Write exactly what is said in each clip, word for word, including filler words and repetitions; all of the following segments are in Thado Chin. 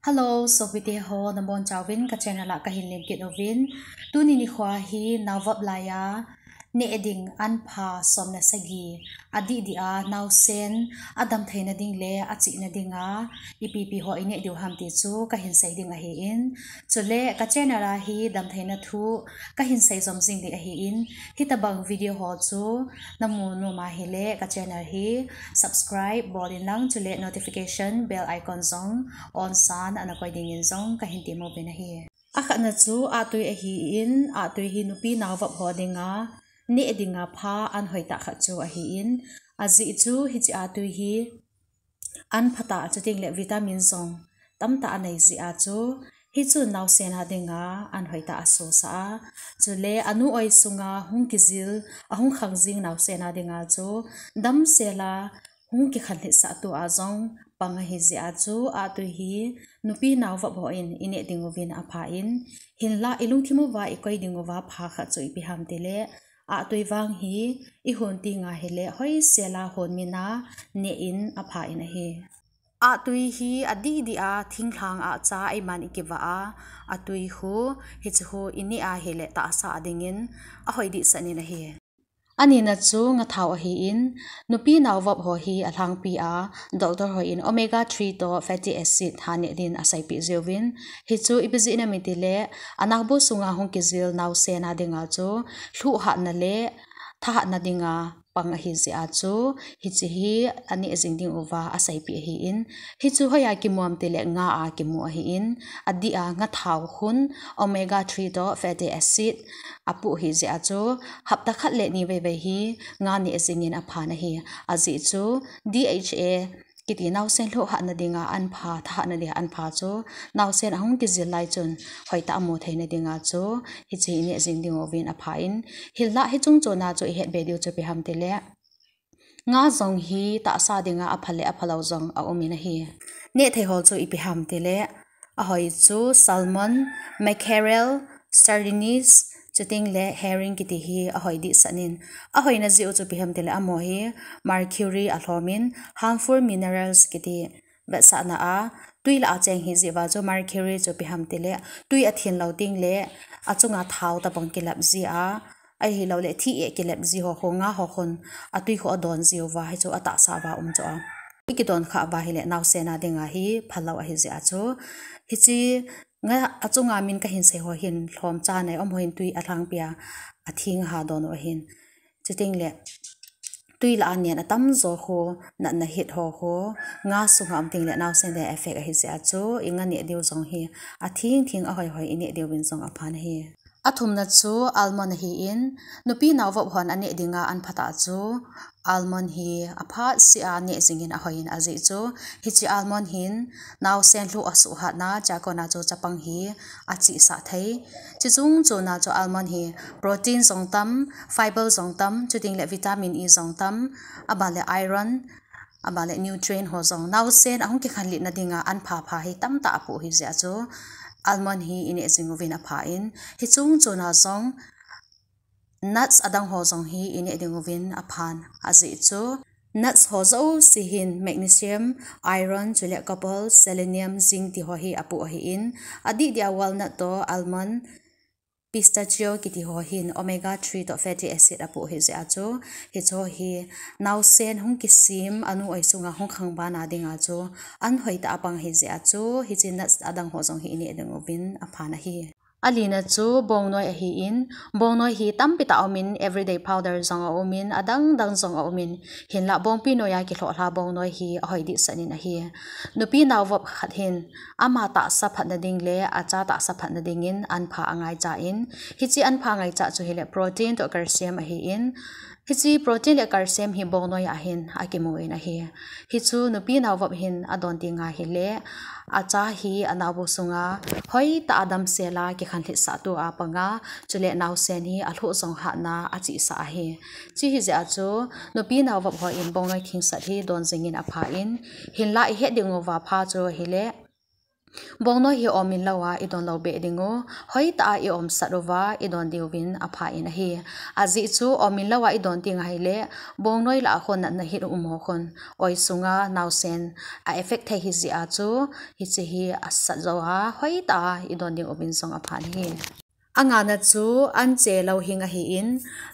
Hello, sopite ho, nabonchauvin ka channel a kahin lemkit uvin. Tuni nikho hi naovop laiya neh ding anpha somle sagi, adih dia naosen adamtheina ding le achihna dinga ipi ipi ho ineh diu ham ti chu kahin sei ding ahin. Chule ka channel a hi damtheina thu kahin sei jom jing ding ahin. Hitobang video ho chu namu nom ahile ka channel hi subscribe bol inlang, chule notification bell icon jong on san ana koi dingin jong kahin temmu uvin ahi. Akhatna chu ahtui ahin, ahtui hi nupi naovop ho dinga neh dinga pha anhoitah khat chu ahin, ajeh chu hiche ahtui hi anphatah, chuteng le vitamin jong tamtah anei jeh a chu, hichu naosen a dinga anhoitah asosah a, chule anu oi sunga hung kijil, ahung khang jing naosen a dinga chu damsel a hung kikhanlhitsah tua jong pang ahi jeh a chu, ahtui hi nupi naovop hon ineh ding uvin aphan, hinlah ilungthim uva ikoi ding uva pha khat chu ipi ham tile, ahtui vang hi ihon tenga hile hoisel a hon mina neh in aphan ahi. Ahtui hi adih dia thinglhang a cha eiman ikivah a, atui khu hiche khu ineh ahile tahsa dingin ahoi dehset in ahi. Anina chu ngathao ahin, nupi naovop ho hi alhangpi a, doctor hon omega three toh fatty acid ha neh din aseipeh jiuvin, hichu ipi jeh ham itile, anaobu sunga hung kijil naosen a dinga chu lhuh hatna le thahatna dinga pang ahi jeh a chu, hiche hi aneh jing ding uva aseipeh ahin, hichu hoiya kimu ham tile nga a kimu ahin, adih a ngathao khun omega three toh fatty acid apoh ahi jeh a chu, hapta khat le ni veivei hi nga neh jingin aphan ahi. Ajeh chu D H A kiti naosen lhuh hatna dinga anpha, thahatna dinga anpha chu, naosen ahung kijil lai chun hoitah amu theina dinga chu, hiche ineh jing ding uvin aphan, hinlah hiche chungchon a chu ihet be diu chu ipi ham tile, nga jong hi tahsa dinga apha le aphalou jong aumin ahi. Neh thei ho chu ipi ham tile, ahoi chu salmon, mackerel, sardines, chuteng le herring kiti hi ahoi dehset in, ahoina jeh u chu ipi ham tile, amaho hi mercury alhomin, harmful minerals kiti vetsahna a tui lah a cheng ahi jeh uva chu mercury chu ipi ham tile, tui athin lou teng le achunga thao tobang kilap ji a, ahilou le thih eh kilap ji ho khu nga ho khun atui khu adon ji uva, hichu atahsa uva um chu a, ikidon khah uva ahile naosen a dinga hi phalou ahi jeh a chu, hiche nga achunga min kahin sei ho hin lhomcha nei, amaho hin tui alhangpi a atheng a ha don u ahin. Chuteng le tui lah a nen atamjo khu, natna hit ho khu, nga sunga um teng le naosen dinga effect ahi jeh a chu, inga neh diu jong hi atheng theng ahoihoi ineh diuvin jong aphan ahi. Athumna chu almond ahin, nupi naovop hon aneh dinga anphatah chu, almond hi aphat seh a neh jingin ahoiyin ajeh chu, hiche almond hin naosen lhuh asuh hatna, chakona chu chapang hi achihsah thei. Hiche chungchon a chu almond hi protein jong tam, fiber jong tam, chuteng le vitamin E jong tam, aban le iron, aban le nutrient ho jong, naosen ahung kikhanlhitna dinga anpha pha hi tamtah apoh ahi jeh a chu, almond hi ineh jing uvin aphan, hiche chungchon a jong nuts adang ho jong hi ineh ding uvin aphan, ajeh chu nuts ho jouse hin magnesium, iron, chule copper, selenium, zinc ti ho hi apoh ahin, adih dia walnut toh almond, pistachio kiti ho hin omega three toh fatty acid apoh ahi jeh a chu, hiche ho hi naosen hung kisem, anu oi sunga hung khang bana dinga chu anhoitah a pang ahi jeh a chu, hiche nuts adang ho jong hi ineh ding uvin aphan ahi. Alina chu bongnoi ahin, bongnoi hi tampi tah aumin, everyday powder jong aumin, adang dang jong aumin, hinlah bongpi noiya kilhohlha bongnoi hi ahoi dehset in ahi. Nupi naovop khat hin ama tahsa phatna ding le acha tahsa phatna dingin anpha angaicha in, hiche anpha ngaicha chu hile protein toh calcium ahin, hiche protein le calcium hi bongnoi a hin akimu in ahi. Hichu nupi naovop hin adon tenga hile, acha hi anaobu sunga hoitah a damsel a kikhanlhitsah tua panga, chule naosen hi alhuh jong hatna achihsah ahi. Hiche hi jeh a chu nupi naovop hon bongnoi thengsat hi don jingin aphan, hinlah ihet ding uva pha chu hile, Bongnoi hi omin lou a idon lou beh ding u, hoitah a i omsat uva idon diuvin apha in ahi. Ajeh chu omin lou a idon ding ahile, bongnoi lah a khun natna hit um ho khun, oi sunga naosen a effect thei ahi jeh a chu, hiche hi asat jou a, hoitah a idon ding uvin jong apha in ahi. Angana chu anche louhing ahin,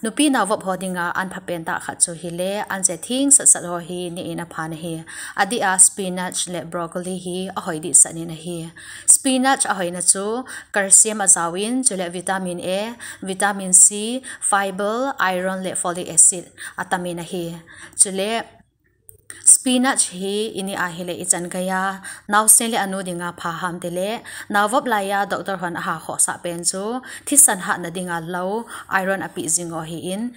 nupi naovop ho dinga an phapen tah khat chu hile, anche thing satsat ho hi neh in aphan ahi. Adeh a spinach le broccoli hi ahoi dehset in ahi. Spinach ahoina chu calcium ajaovin, chule vitamin A, vitamin C, fiber, iron le folic acid atamin ahi. Chule Spinach hi ineh ahile ichan geiya, naosen le anu dinga pha ham tile, naovop laiya doctor hon aha khohsah pen chu, thisan hatna dinga lou, iron apeh jing u ahin.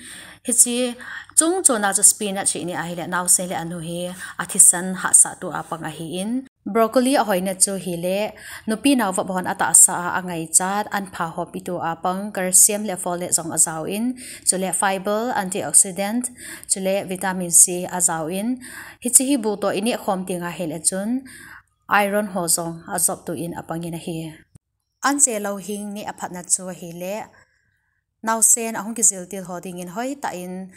Hiche chungchona chu spinach hi ineh ahile, naosen le anu hi athisan hatsah tua pang ahin. Broccoli ahoina chu hile, nupi naovop hon atahsa a angaichat, an pha ho petua pang, calcium le folate jong ajaovin, chule fiber, antioxidant, chule vitamin C ajaovin, hiche hi bu toh ineh khom tenga hile chun, iron ho jong ajop tuin apangin ahi. Anche louhing neh aphatna chu ahile, naosen ahung kijil til ho dingin hoitah in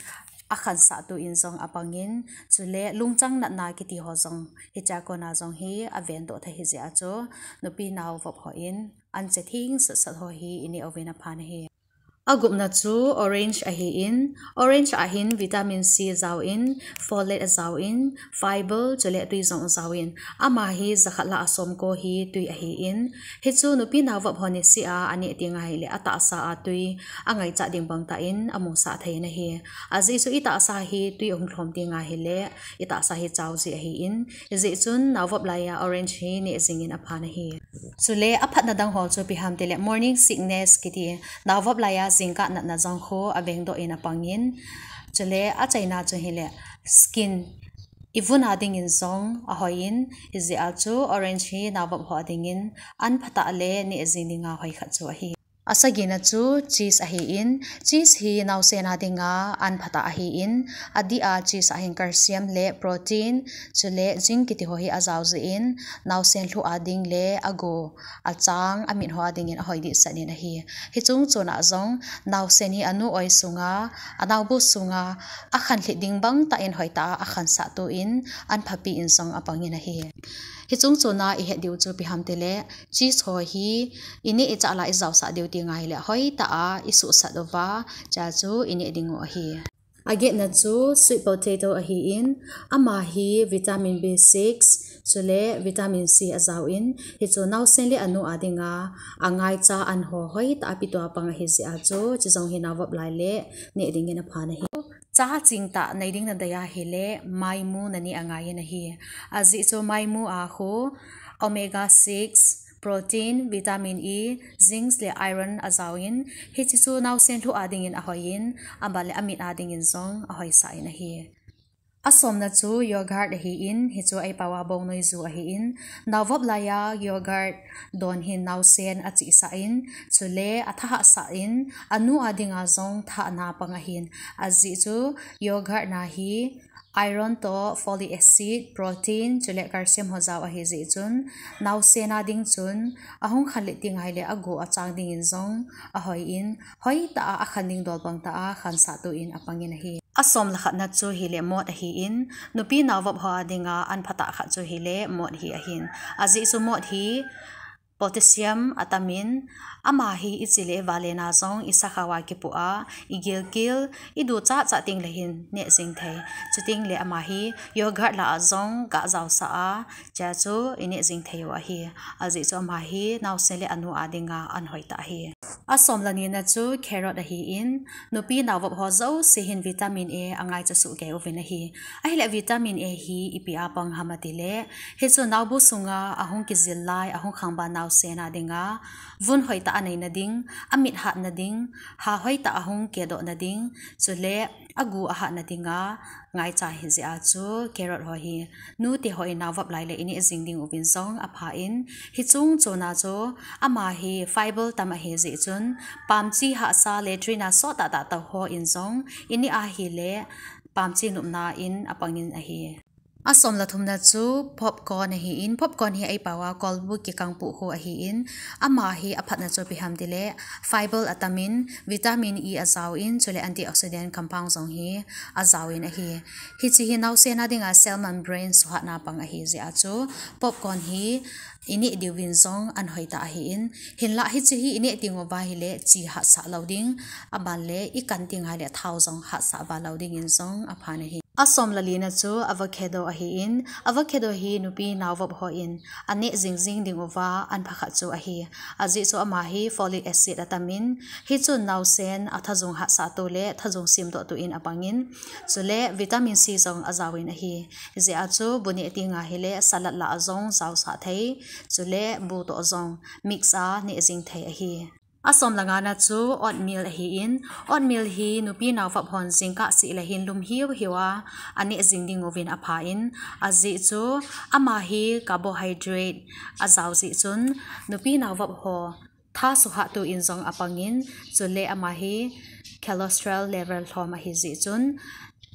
akhansah tuin jong apangin, chule lungchang natna kiti ho jong hichea kona jong hi avendoh thei ahi jeh a chu, nupi naovop hon anche thing satsat ho hi ineh uvin aphan ahi. Agupna chu orange ahin, orange a hin vitamin C ajaovin, folate ajaovin, fiber chule tui jong ajaovin, ama hi jakhat lah a somko hi tui ahin, hichu nupi naovop hon niseh a aneh tenga hile atahsa a tui angaichat ding bangtah in amusah thei in ahi. Ajeh chu itahsa hi tui ahung lhom tenga hile, itahsa hi chao ji ahin, hijeh chun naovop laiya orange hi neh jingin aphan ahi. Chule aphatna dang ho chu ipi ham tile morning sickness kiti, naovop laiya jingkah natna jong khu avengdoh in apangin, chule achaina chu hile skin, ivun a dingin jong ahoiyin, hijeh a chu orange hi naovop ho dingin an phatah le neh jing dinga hoi khat chu ahi. Asagina chu cheese ahin, cheese hi naosen a dinga an phatah ahin, adeh a cheese a hin calcium le protein, chule zinc kiti ho hi ajao jeh in, naosen lhuh a ding le agu, achang, amit ho a dingin ahoi dehset in ahi. Hiche chungchona jong, naosen hi anu oi sunga, anaobu sunga, akhanlhit ding bangtah in hoitah a akhansah tuin, an phapi in jong apangin ahi. Hiche chungchona ihet diu chu ipi ham tile, cheese ho hi ineh ichah lah a ijaosah diu tenga hile, hoitah a isuhsat uva, chea chu ineh ding u ahi. Agetna chu sweet potato ahin, ama hi vitamin B six, chule vitamin C ajaovin, hichu naosen le anu a dinga, angaicha an ho hoitah a petua pang ahi jeh a chu, hiche jong hi naovop lai le neh dingin aphan ahi. Cha chingtah nei ding nadei ahile, maimu naneh angaiyin ahi. Ajeh chu maimu a khu omega six, protein, vitamin E, zinc le iron ajaovin, hiche chu naosen lhuh a dingin ahoiyin, aban le amit a dingin jong ahoisah in ahi. Asomna chu yogurt ahin, hichu eipao a bongnoi ju ahin, naovop laiya yogurt don hin naosen achihsah in, chule athahat sah in, anu a dinga jong thahna pang ahin, ajeh chu yogurt na hi iron toh folic acid, protein, chule calcium ho jao ahi jeh chun, naosen a ding chun, ahung khanlhit tenga hile agu achang dingin jong ahoiyin, hoitah a akhan ding dol bangtah a khansah tuin apangin ahi. Asomlekhatna chu hile mot ahin, nupi naovop ho a dinga an phatah khat chu hile mot hi ahin. Ajeh chu mot hi potassium atamin, ama hi iche le ivale na jong isakhao a kipoh a, igilkel, iduchat chat tengle hin neh jing thei. Chutengle ama hi yogurt lah a jong gah jaosah a, chea chu ineh jing thei u ahi. Ajeh chu ama hi naosen le anu a dinga an hoitah ahi. Asomlenina chu carrot ahin, nupi naovop ho jouse hin vitamin A angaicha sohkei uvin ahi. Ahile vitamin A hi ipi a pang ham atile, hichu naobu sunga ahung kijil lai, ahung khangban naosen a dinga, vun hoitah a neina ding, amit hatna ding, ha hoitah ahung kedohna ding, chule agu ahatna dinga ngaicha ahi jeh a chu carrot ho hi nute hon naovop lai le ineh jing ding uvin jong aphan, hiche chungchona chu ama hi fiber tam ahi jeh chun, pamchi hahsa latrine a sot tahtah tou hon jong ineh ahile pamchi nopna in apangin ahi. Asom le thumna chu popcorn ahi in, popcorn hi eipao a kolbu kikangpu ho ahi in, ama hi aphatna chu ipi ham tile, fiber atamin, vitamin E ajao in, chule antioxidant compound jong hi ajao in ahi. Hiche hi naosen a dinga cell membrane suhatna pang ahi jeh a chu, popcorn hi ineh diuvin jong ahoi tah ahi in, hinlah hiche hi ineh diu va ahile chi hatsah lou ding, aban le ikan ding ahile thao jong hatsah val lou ding in jong aphan ahi. Asom le lina chu avocado ahi in, avocado hi nupi naovop hon aneh jingjing diu va anpha khat chu ahi. Ajeh chu ama hi folic acid atamin, hichun naosen athajung hatsah tu le thajung simdoh tu in apang in, chule vitamin C jong ajao in ahi. Hijeh a chu bu neh ding ahile salad lah a jong jaosah thei, chule bu toh jong mix a neh jing thei ahi. Asom le ngana chu oatmeal ahi in, oatmeal hi nupi naovop hon jingkah seh le hin lum hiu hiu a aneh jing diuvin apha in, ajeh chu ama hi carbohydrate ajao jeh chun nupi naovop ho tha suhat tu in jong apang in, chule ama hi cholesterol level lhom ahi jeh chun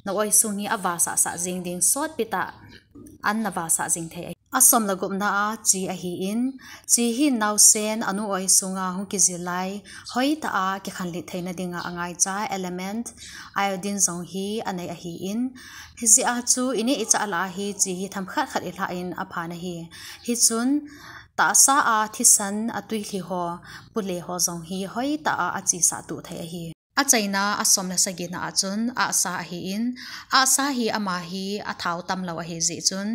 na oisung hi avasah sah jing ding sotpi tah an navasah jing thei ahi. Asom le gupna a chi ahi in, chi hi naosen anu oisunga hung kijil lai hoitah a kikhanlhit theina dinga angaicha element iodine jong hi anei ahi in, hijeh a chu ineh ichah lah a hi chi hi themkhat khat ilhah in aphan ahi. Hichun tahsa a thisan atwi lhi ho, pule ho jong hi hoitah a achisah tu thei ahi. Achaina asom le sagina a chun ahsa ahi in, ahsa hi ama hi athao tamlou ahi jeh chun,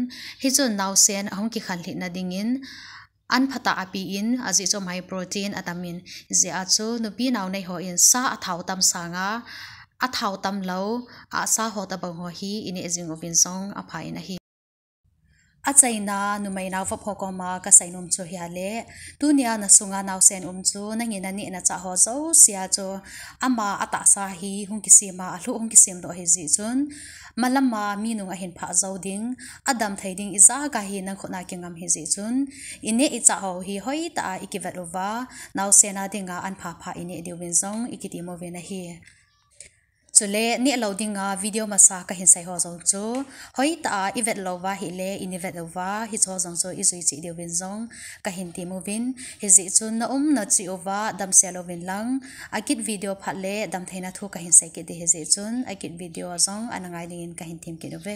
hichun naosen ahung kikhanlhitna dingin anpha tah ape in, ajeh chu ama hi protein atamin, hijeh a chu nupi nao nei hon sa athao tam sanga athao tamlou ahsa ho tobang ho hi ineh jing uvin jong apha in ahi. Achaina numei naovop ho koma kaseinom chu hia le, tunia nasunga naosen um chu nangin naneh nachah ho jousea chu ama atahsa hi hung kisem a, alhuh hung kisemdoh ahi jeh chun, malama mi nung ahin phah jou ding, adam thei ding ijakai hi nang khut a kingam ahi jeh chun, ineh ichah ho hi hoitah a ikivet uva, naosen a dinga anpha pha ineh diuvin jong ikitem uvin ahi. Chule neh lou dinga video masa kahin sei ho jong chu, hoitah a ivet lou va ahile, ineh vet uva, hicheho jong chu ijui cheh diuvin jong kahin tem uvin, hijeh chun na um na cheh uva damsel uvin lang, akit video phat le damtheina thu kahin sei kit ding ahi jeh chun, akit video jong ana ngai dingin kahin tem kit uve.